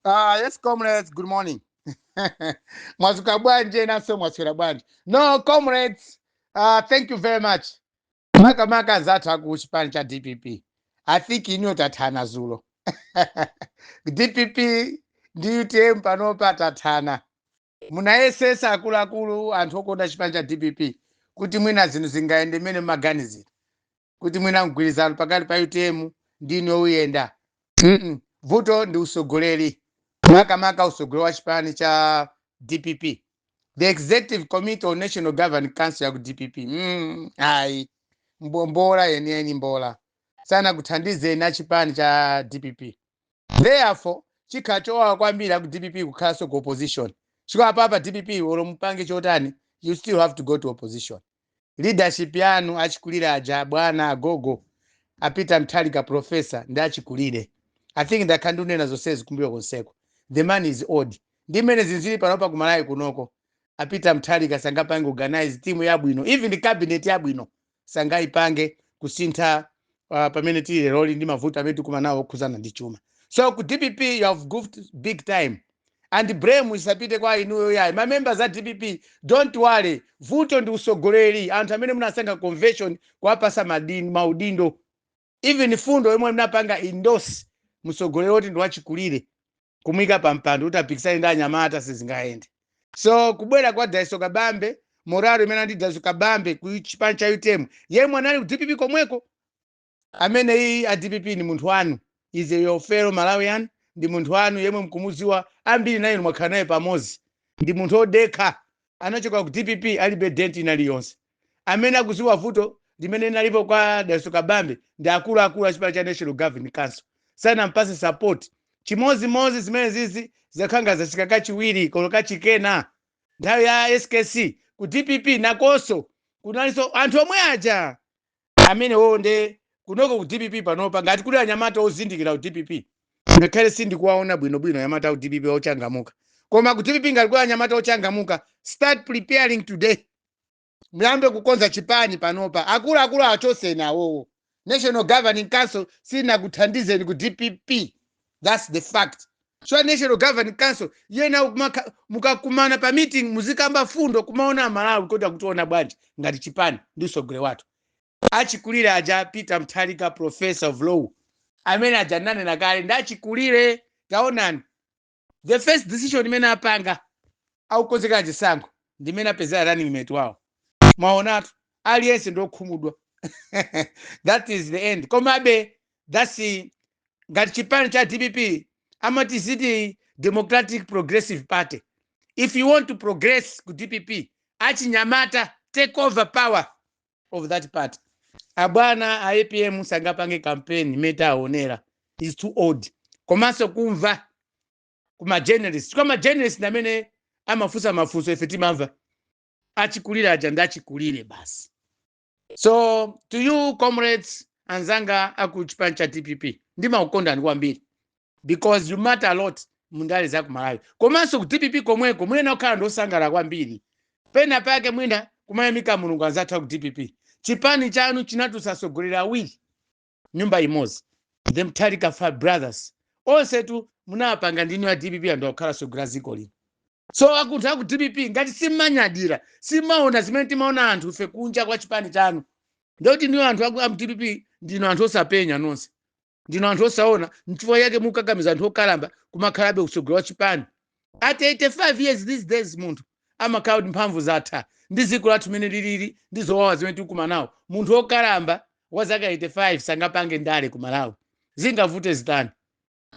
Yes, comrades, good morning. Mwazuka bwanji? Naso mwaswera bwanji? No, comrades, thank you very much. Makamaka anzathu aku chipani cha DPP. I think iniyo tathana zulo. DPP ndi UTM panopa tathana. Munayesesa akuluakulu, anthu okonda chipani cha DPP, kuti mwina zinthu zingayende mmene mmaganizira, kuti mwina mgwirizano pakati pa UTM ndinu uyenda. Vuto ndi usogoleri, makamaka usogoleri wa chipani cha DPP, the Executive Committee of National Governing Council ya ku DPP. Ayi, mbola yeniyeni, mbola sana kuthandizeni a chipani cha DPP. Therefore chikhala chowawa kwambiri aku DPP kukhalanso ku opposition, chifukwa apapa DPP olo mupange chotani, you still have to go to opposition. Leadership yanu achikulire aja, bwana agogo a Peter Mutharika, professor, ndi achikulire. I think ndakhala ndikunena zonsezi kumbuyo konseko. The man is old. Ndi mmene zinzili panopa kumalawi kunoko, a Peter Mutharika sangapange organize team yabwino, even the cabinet yabwino sangayipange kusintha pamene tili leroli ndi mavuto amene tikumana nawo okhuzana ndi chuma. So ku DPP you have goofed big time, and blame isapite kwa inuyo yayi. Ma members a DPP, don't worry. Vuto ndi usogoleri, anthu amene munasankha convention kuwapasa madini maudindo, even fundo yomwe munapanga endorse msogoleri woti ndi wachikulire kumuyika pa mpando kuti apikisane ndi anyamata, sizingayende. So kubwera kwa Daiso Kabambe, morale imene andi Daiso Kabambe ku chipani cha UTM, yemwe anali ku DPP komweko, amene iyi a DPP ni munthu wanu, is your fellow Malawian, ndi munthu wanu yemwe mkumuziwa ambiri naye, mwakhala naye pamodzi, ndi munthu odekha, anachoka ku DPP alibe dent inaliyonse. Amene akuziwa vuto limene linalipo kwa Daiso Kabambe ndi akuluakulu a chipani cha National Governing Council, sanampase support. Chimozimozi zimene zizi zakhanga zachika kachiwiri kolo kachikena nthawi ya SKC ku DPP nakonso kunalinso anthu omwe aja amene wonde kunoko ku DPP. Panopa ngati kuli anyamata ozindikira ku DPP, ngakhale sindikuwaona bwinobwino anyamata ku DPP ochangamuka, koma ku DPP ngati kuli anyamata ochangamuka, start preparing today, muyambe kukonza chipani panopa. Akuluakulu achoseni awowo. National Governing Council sinakuthandizeni ku DPP, that's the fact. So National Governing Council yena mukakumana pa meeting muzikamba fundo, kumaona Malawi kuti akutiona bwanji ngati chipani ndi usogole wathu. Achikulire aja, Peter Mutharika, professor of law, amene aja nanena kale ndi achikulire. Taonani the first decision imene apanga akukonzekera chisankho, ndimene apezera running mate wawo. Mwaonatu, aliyense ndiokhumudwa. That is the end. Komabe that's ngati chipani cha DPP amati ziti Democratic Progressive Party, if you want to progress ku DPP, achinyamata take over power of that party. Abwana a APM sangapange campaign imene taonera, is too old. Komanso kumva kuma journalist, kwa ma journalist ndi amene amafunsa mafunso, ife timamva. Achikulire aja ndi achikulire basi. So to you comrades, anzanga aku chipani cha DPP, ndimakukondani kwambiri because you matter a lot mundale za kumalawi. Komanso ku DPP komweko mwina kukhala ndosangala kwambiri pena pake, mwina kumayamika Mulungu. Anzathu aku DPP, chipani chanu chinatulutsa awiri nyumba imodzi, the Mutharika five brothers onse tu munapanga ndinu ya DPP, anthu akukhala sogolera dziko lino. So akunthu aku DPP, ngati simmanyadira, simmaona zimene timaona anthu ife kunja kwa chipani chanu, ndekuti niyo anthu aku DPP ndinu anthu osapenya nonse, ndinu anthu osaona. Nchifukwa chake mukakamiza anthu okalamba kumakhalabe usogolo wa chipani at 85 years. These days munthu amakhala kuti mphamvu zatha, ndi dziko lathu mene lilili ndi zowawa zimene tikuma nawo, munthu wokalamba wa zaka 85 sangapange ndale ku Malawi, zingavute zitani,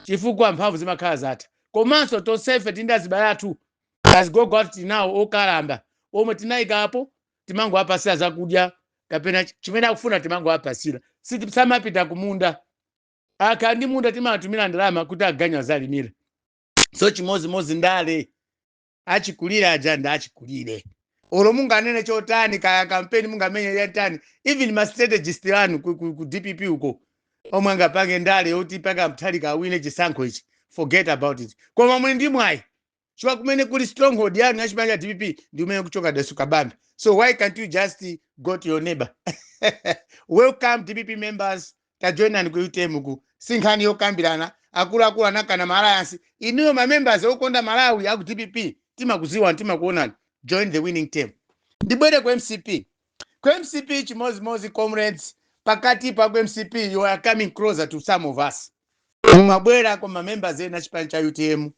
chifukwa mphamvu zimakhala zatha. Komanso tonsefe tindi azibale athu, azigogo athu tinawo okalamba omwe tinayikapo, timangowapasira zakudya kapena chimene akufuna timangowapasira. Samapita kumunda, akhala ndi munda timatumira ndalama kuti aganya azalimira. So chimozimozi ndale, achikulire aja ndi achikulire. Olo munganene chotani, kaya kampeni mungamenye yatani, even ma strategist anu ku DPP uko omwe angapange ndale yoti paka Mutharika awine chisankho ichi, forget about it. Koma muli ndi mwayi chifukwa kumene kuli stronghold yanu ya chipani cha DPP ndi kumene kuchoka Dalitso Kabambe. So why can't you just go to your neighbor? Welcome DPP members Tajoinani ku UTM ku sinkhani yokambirana. Akuluakulu anakana ma alliance. Inuyo ma members okonda Malawi aku DPP, timakuziwani, timakuonani. Join the winning team. Ndibwere ku MCP. Ku MCP chimozimozi, comrades. Pakati pa ku MCP, you are coming closer to some of us. Mumabwera kwa mamembers ena chipani cha UTM,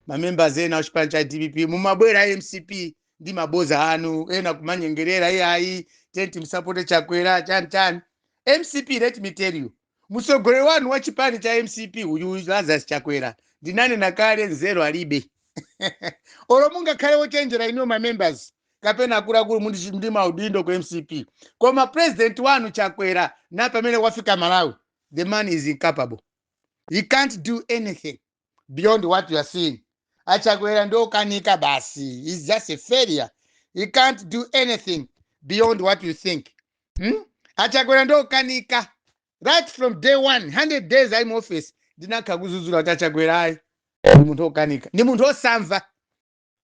mamembers ena chipani cha DPP, mumabwera MCP ndi maboza anu ena kumanyengerera, iyayi, tenti msapote Chakwera, chani chani. MCP, let me tell you, mtsogoleri wanu wa chipani cha MCP uyu Lazarus Chakwera, ndinanena kale, nzeru alibe. Olo mungakhale wochenjera inuyo ma members kapena akuluakulu ndi maudindo ku MCP, koma president wanu Chakwera, na pamene wafika Malawi, the man is incapable. He can't do anything beyond what you are seeing. Achakwera ndokanika basi. He's just a failure. He can't do anything beyond what you think, Achakwera ndokanika right from day one. 100 days ali mu office, ndinakha kuzuzula kuti Achakwera ayi, ndi munthu okanika, ndi munthu osamva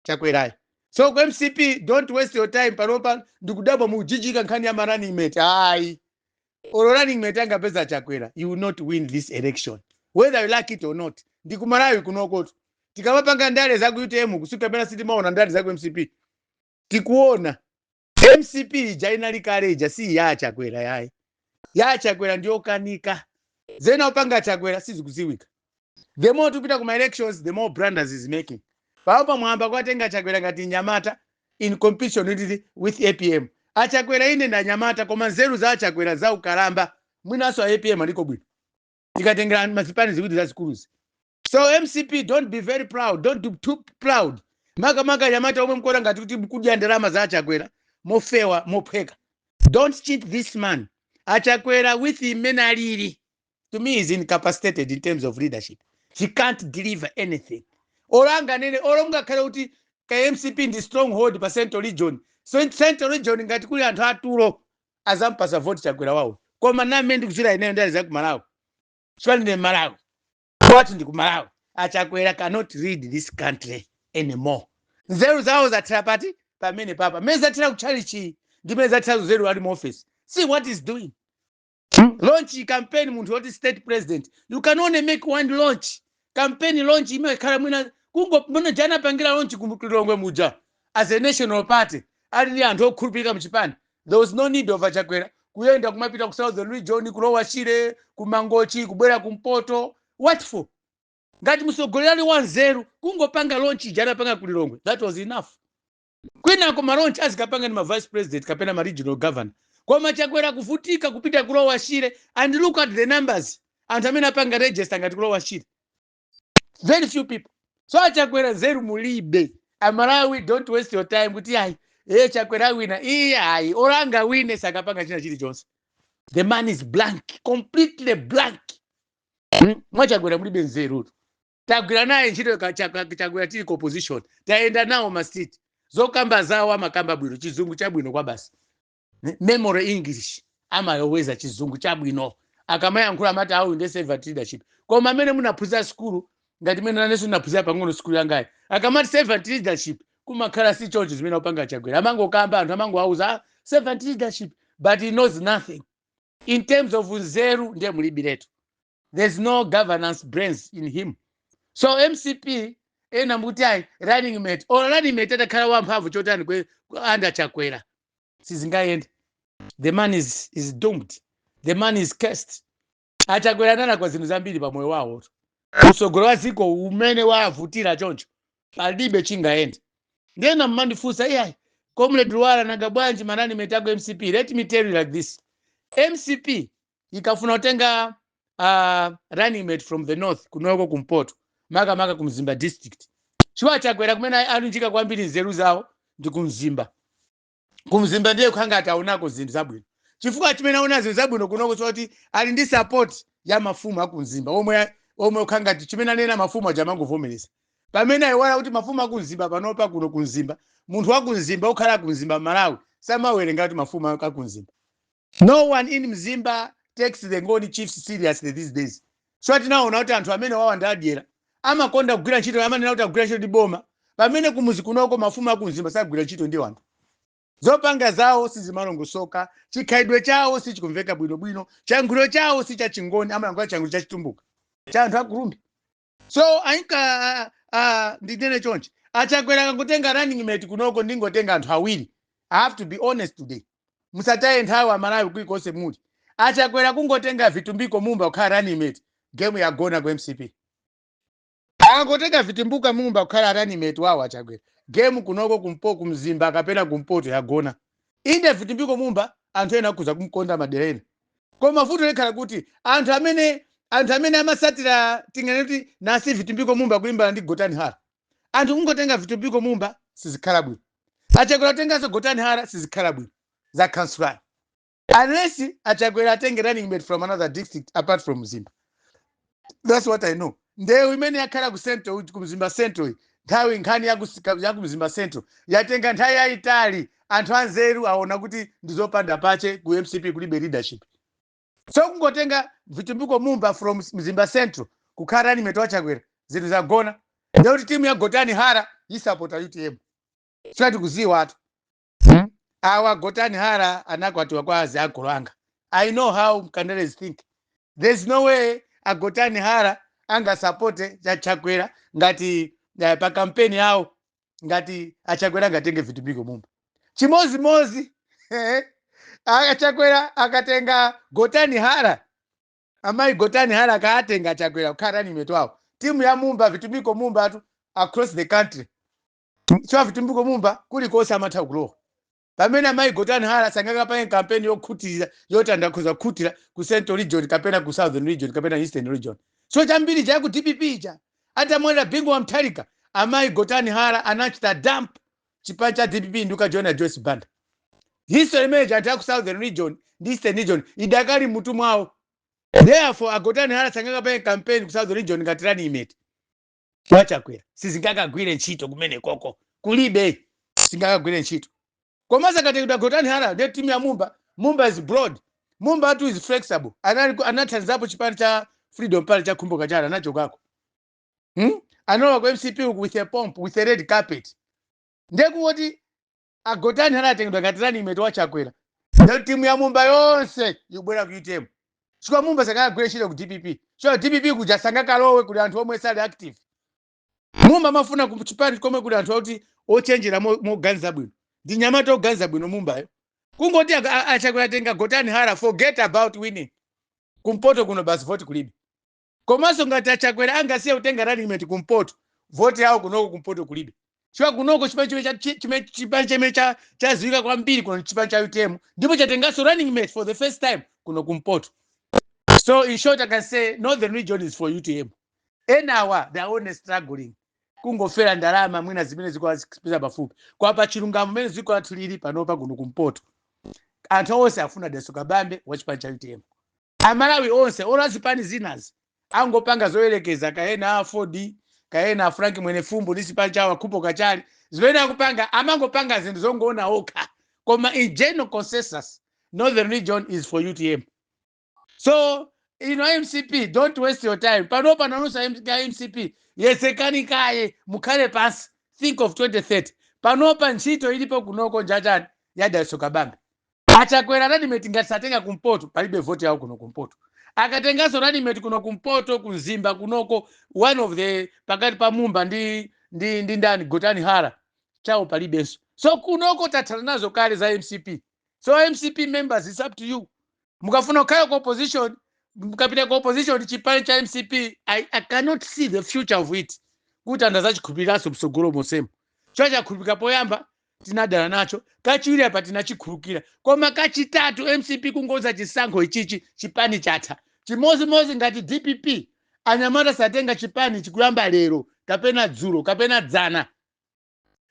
Chakwerayi. So ku MCP, don't waste your time. Panopa ndikudabwa mujijika nkhani ya ma running mate. Ayi, olo running mate angapeza Chakwera, you will not win this election, whether you like it or not. Ndikumalawi kunokoto, tikamapanga ndale za ku UTM kusika pena sitimaona ndale za ku MCP. Tikuona MCP ija inali kale ija si ya Chakwera. Yayi, ya Chakwera ndiyokanika. Zena upanga Chakwera sizikuziwika. The more tikupita kuma elections, the more blunders is making. Panopa mwamba kwatenga Chakwera ngati nyamata in competition with APM. Achakwera ine ndanyamata, koma nzeru za Achakwera za ukalamba. Mwinanso a APM aliko bwino tikatengera mazipani ziwiri zazikuluzi. So MCP, don't be very proud, don't be too proud, makamaka nyamata omwe mkuona ngati kuti kudya ndalama za Achakwera mofewa, mophweka. Don't cheat this man. Achakwera, with imene alili, to me is incapacitated in terms of leadership. He can't deliver anything. Olo anganene, olo mungakhale kuti ka MCP ndi stronghold pa Central Region, so Central Region ngati kuli anthu atulo azampasa voti Chakwera wawo. Koma name ndikuchita ineyo ndali za ku Malawi, chifani ndi Malawi, kwati ndi ku Malawi, Achakwera cannot lead this country anymore. Nzeru zawo zathera pati? Pamene papa mmene zathera kutchalichi ndi mmene zathera nzeru ali mu office. See what is doing. Launch campaign, munthu woti state president, you can only make one launch campaign. Launch imakhala mwina kungo mwina janapangira launch ku Lilongwe muja as a national party, ali ndi anthu okhulupirika mchipani. There was no need of Achakwera kuyenda kumapita ku Southern Region, kulowa Shire, ku Mangochi, kubwera kumpoto. What for? Ngati mtsogoleri ali wanzeru, kungopanga launch ija anapanga ku Lilongwe, that was enough. Kwinako ma launch azikapanga ndi ma vice president kapena ma regional governor. Koma Chakwera kuvutika kupita kulowa Shire, and look at the numbers, anthu amene apanga register ngati kulowa Shire, very few people. So Achakwera nzeru mulibe. Amalawi, don't waste your time kuti ayi, Chakwera awina. Iye ayi, olanga wine sakapanga china chilichonse. The man is blank, completely blank. Mwachakwera mulibe nzerutu. Tagwira naye ntchito Chakwera tili ku opposition, tayenda nawo ma street. Zokamba zawo amakamba bwino, chizungu chabwino kwa basi. Memory English, amayoweza chizungu chabwino. Akamayankhula amati awu ndi servant leadership. Koma amene munaphunzira skulu ngati mene nanenso ndinaphunzira pang'ono skulu yangayi, akamati servant leadership kumakhala si choncho. Zimene akupanga Chakwera, amangokamba, anthu amangowauza, "Ah, servant leadership," but he knows nothing in terms of nzeru. Ndiye mulibiretu. There's no governance brains in him. So MCP, ena mukuti ayi, running mate, or running mate atakhala wamphamvu chotani kwe anda Chakwera, sizingayende. The man is doomed. The man is cursed. Achakwera ananakwa zinthu zambiri pamoyo wawo. Usogolo wa dziko umene wavutira choncho, palibe chingayende. Ndena mmandifunsa, iyayi, Comrade Lwara, nanga bwanji ma running mate ako MCP? Let me tell you like this: MCP ikafuna kutenga running mate from the north, kunoko kumpoto, makamaka kumzimba District, chifukwa Chakwera kumene alunjika kwambiri nzeru zawo ndi kumzimba. Kumzimba ndiye khangati aonako zinthu zabwino. Chifukwa chimene aona zinthu zabwino kunoko, choti ali ndi support ya mafumu akumzimba, omwe khangati chimene anena mafumu aja amangovomereza, pamene ayiwala kuti mafumu akumzimba panopa kuno kumzimba, munthu wakumzimba ukhala kumzimba Malawi samawerenga kuti mafumu akumzimba. No one in Mzimba takes the Ngoni chiefs seriously these days. So tinaona kuti anthu amene wawa ndi adyera, amakonda kugwira ntchito, amanena kuti agwira ntchito ndi boma, pamene kumuzi kunoko mafumu akumzimba sagwira ntchito ndi anthu. Zopanga zawo sizimalongosoka, chikhalidwe chawo sichikumveka bwinobwino, chiyankhulo chawo si chachingoni, amayankhula chiyankhulo chachitumbuka cha anthu akulumbi. So ainka ndinene chonchi, Achakwera akangotenga running mate kunoko, ndingotenga anthu awiri. I have to be honest today, musataye nthawi Amalawi kulikonse muli. Achakwera kungotenga Vitumbiko Mumba kukhala running mate, game yagona ku MCP. Akangotenga Vitumbiko Mumba kukhala running mate wawo Achakwera, game kunoko kumzimba kapena kumpoto yagona. Inde, Vitumbiko Mumba anthu ena akhuza kumkonda madera ena, koma vuto likhala kuti anthu amene amasatira, tingane kuti nasi Vitumbiko Mumba kulimbana ndi Gotani Hara, anthu kungotenga Vitumbiko Mumba sizikhala bwino. Achakwera kutenganso Gotani Hara sizikhala bwino za kansulani, unless Achakwera atenge running mate from another district apart from Mzimba. That's what I know. Ndewu imene yakhala ku Central, ku Mzimba Central iyi, nthawi nkhani ya ku Mzimba Central yatenga nthawi yayitali. Anthu anzeru aona kuti ndizopanda pache, ku MCP kulibe leadership. So kungotenga Vitumbiko Mumba from Mzimba Central kukhala running mate waChakwera, zinthu zagona. Ndekuti timu ya Gotani Hara yisapota UTM. Sikati kuziwa atu. Awa Gotani Hara anakwatiwa kwa aziankolo anga. I know how Mkanderes think. There's no way Agotani Hara angasapote Chachakwera ngati pa kampeni yawo ngati Achakwera angatenge Vitumbiko Mumba. Chimozimozi Achakwera akatenga Gotani Hara, amayi Gotani Hara akaatenga Achakwera kukhala running mate wawo, timu ya Mumba, Vitumbiko Mumba atu across the country. Chwa Vitumbiko Mumba kulikonse amatha kulowa, pamene amayi Gotani Hara sangakapange kampeni yokhutira yoti andakhoza kukhutira ku Central Region kapena ku Southern Region kapena Eastern Region. So chambiri cha ku DPP cha atamwalira Bingu wa Mutharika, amayi Gotani Hara anachita dump chipani cha DPP ndi kukajoina Joyce Banda. History imene anthu aku Southern Region ndi Eastern Region idakali mutu mwawo. Therefore Agotani Hara sangakapange kampeni ku Southern Region ngati running mate waChakwera, sizingakagwire ntchito kumene koko kulibe, singakagwire ntchito. Komanso akatengedwa Gotani Hara ndiye timu ya Mumba. Mumba is broad, Mumba atu is flexible. Anali anathandizapo chipani cha Freedom Party cha Khumbo Kachali, anachokako, Analowa ku MCP uku with a pomp, with a red carpet. Ndiye kungoti Agotani Hara atengedwa ngati running mate waChakwera, ndiye timu ya Mumba yonse ikubwera ku UTM, chifukwa Mumba sakakagwire ntchito ku DPP. So DPP kuja sangakalowe, kuli anthu omwe sali active. Mumba amafuna ku chipani komwe kuli anthu akuti ochenjera, moganiza bwino, ndi nyamata oganiza bwino Mumbayo. Kungoti Achakwera atenga Gotani Hara, forget about winning kumpoto kuno, basi, voti kulibe. Komanso ngati Achakwera angasiye kutenga running mate kumpoto, voti yawo kunoko kumpoto kulibe, chifukwa kunoko chipani chimene chimene chaziwika kwambiri kuno chipani cha UTM, ndipo chatenganso running mate for the first time kuno kumpoto. So in short, I can say Northern Region is for UTM. Enawa they are only struggling kungofera ndalama mwina zimene zikuwapeza pafupi. Kwa pa chilungamo mmene dziko lathu lili panopa, kuno kumpoto anthu onse afuna Dalitso Kabambe wa chipani cha UTM. Amalawi onse olo azipani zinazi angopanga zoyerekeza, kaena a Ford, kaena a Frank Mwenefumbo ndi chipani chawo Akhupo Kachali, zimene akupanga amangopanga zinthu zongoona okha, koma in general consensus Northern Region is for UTM. So ino MCP, don't waste your time panopa. Nanusa MCP, yesekani kaye, mukhale pansi, think of 2030. Panopa ntchito ilipo kunoko njachani? Ya Dalitso Kabambe. Achakwera running mate ngati satenga kumpoto, palibe voti yawo kuno kumpoto. Akatenganso running mate kuno kumpoto, kumzimba kunoko, one of the pakati pa Mumba ndi ndani, Gotani Hara, chawo palibenso. So kunoko tathana nazo kale za MCP. So MCP members, it's up to you. Mukafuna kukhala ku opposition, mukapita ku opposition. Chipani cha MCP, I cannot see the future of it kuti anthu azachikhulupiriranso mtsogolo monsemo. Cho chakhulupirika poyamba tinadana nacho, kachiwiri apa tinachikhulupirira, koma kachitatu MCP kungoza chisankho ichichi, chipani chatha. Chimozimozi ngati DPP, anyamata satenga chipani chikuyamba lero kapena dzulo kapena dzana.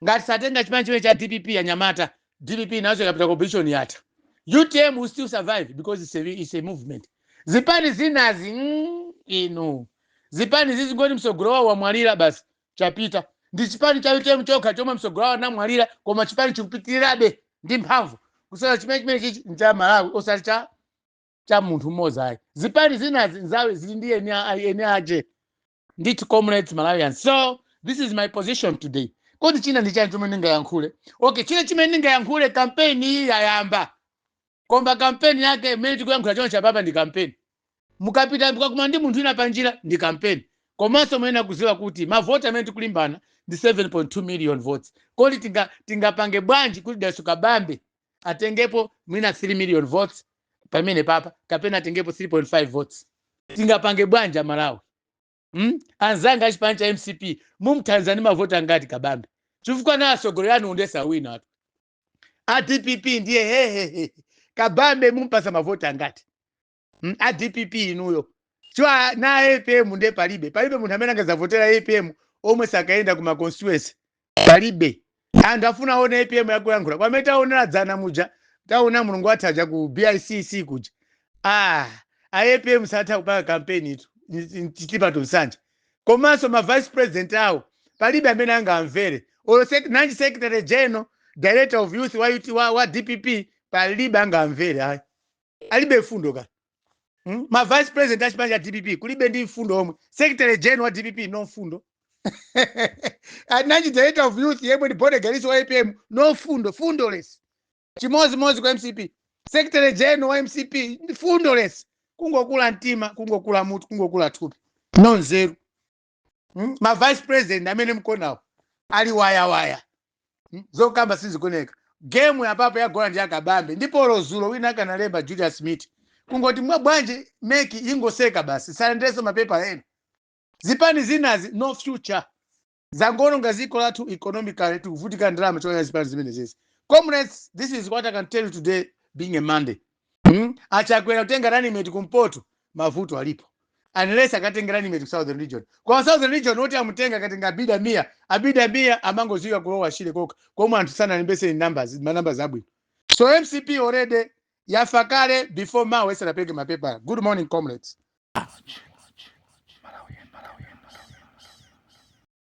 Ngati satenga chipani chimene cha DPP anyamata, DPP nazo ikapita ku opposition yatha. UTM will still survive because it's a movement. Zipani zinazi, inu zipani zizi ngoti msogolo wawo wamwalira, basi, chapita. Ndi chipani cha UTM chokha chomwe msogolo wawo anamwalira koma chipani chikupitirirabe ndi mphamvu, kusala chimene chichi ncha Malawi, osati cha munthu mmodzi ayi. Zipani zinazi nzawe, zili ndi eni ache ndithu. Comrades, Malawians, so this is my position today. Kodi china ndi chani chomwe ndingayankhule? Okay, china chimene ndingayankhule, kampeni iyi yayamba, koma kampeni yake imene tikuyankhula choncho apapa ndi kampeni. Mukapita, mukakumana ndi munthu wina panjira, ndi kampeni. Komanso muyenera kuziwa kuti mavoti amene tikulimbana ndi 7.2 million votes. Kodi tingapange bwanji kuti Dalitso Kabambe atengepo mwina 3 million votes pamene papa, kapena atengepo 3.5 votes? Tingapange bwanji, Amalawi? Anzanga achipani cha MCP, mumthandiza ndi mavoti angati Kabambe? Chifukwa na atsogoleri anu undesa wina atu a DPP ndiye hehehe. Kabambe mumpasa mavoti angati? A DPP inuyo chwa na APM nde palibe munthu amene angazavotera APM omwe sakaenda kuma constituency. Palibe. Anthu afuna aone APM yakuyankhula kwamene taonera dzana muja, taona Mulungu athu aja ku BICC kuja. Ah, a APM satha kupanga campaign itu Chitipa to Nsanje. Komanso ma vice president awo palibe amene angamvere, olo nanji secretary general, director of youth wa, UT, wa DPP, palibe angamvere. Ayi, alibe fundo ka. Ma vice president achipani cha DPP kulibe ndi mfundo omwe. Secretary general wa DPP, no mfundo. Nanji director of youth yemwe ndi bodyguard wa APM, no fundo, fundoless. Chimozimozi kwa MCP, secretary general wa MCP ndi fundoless, kungokula mtima, kungokula mutu, kungokula thupi, no nzeru. Ma vice president amene mkonawo ali wayawaya. Zokamba sizikuoneka. Game yapapo yagola ndi yakabambe. Ndipo lozulo wina akanalemba Julius Smith kungoti mwa bwanji MEC ingoseka basi, salendeso mapepa ena. Zipani zinazi no future, zangononga ziko lathu economically, tikuvutika ndalama choya zipani zimene zizi. Comrades, this is what I can tell you today, being a Monday. Achakwera kutenga running mate kumpoto, mavuto alipo, unless akatenga running mate ku Southern Region. Kwa Southern Region oti amutenga, akatenga Abida Mia. Abida Mia amangoziwa kulowa Shire koka komwe anthu sanalembese numbers, ma numbers abwino. So MCP already yafa kale before mawe sanapereke mapepa. Good morning, comrades.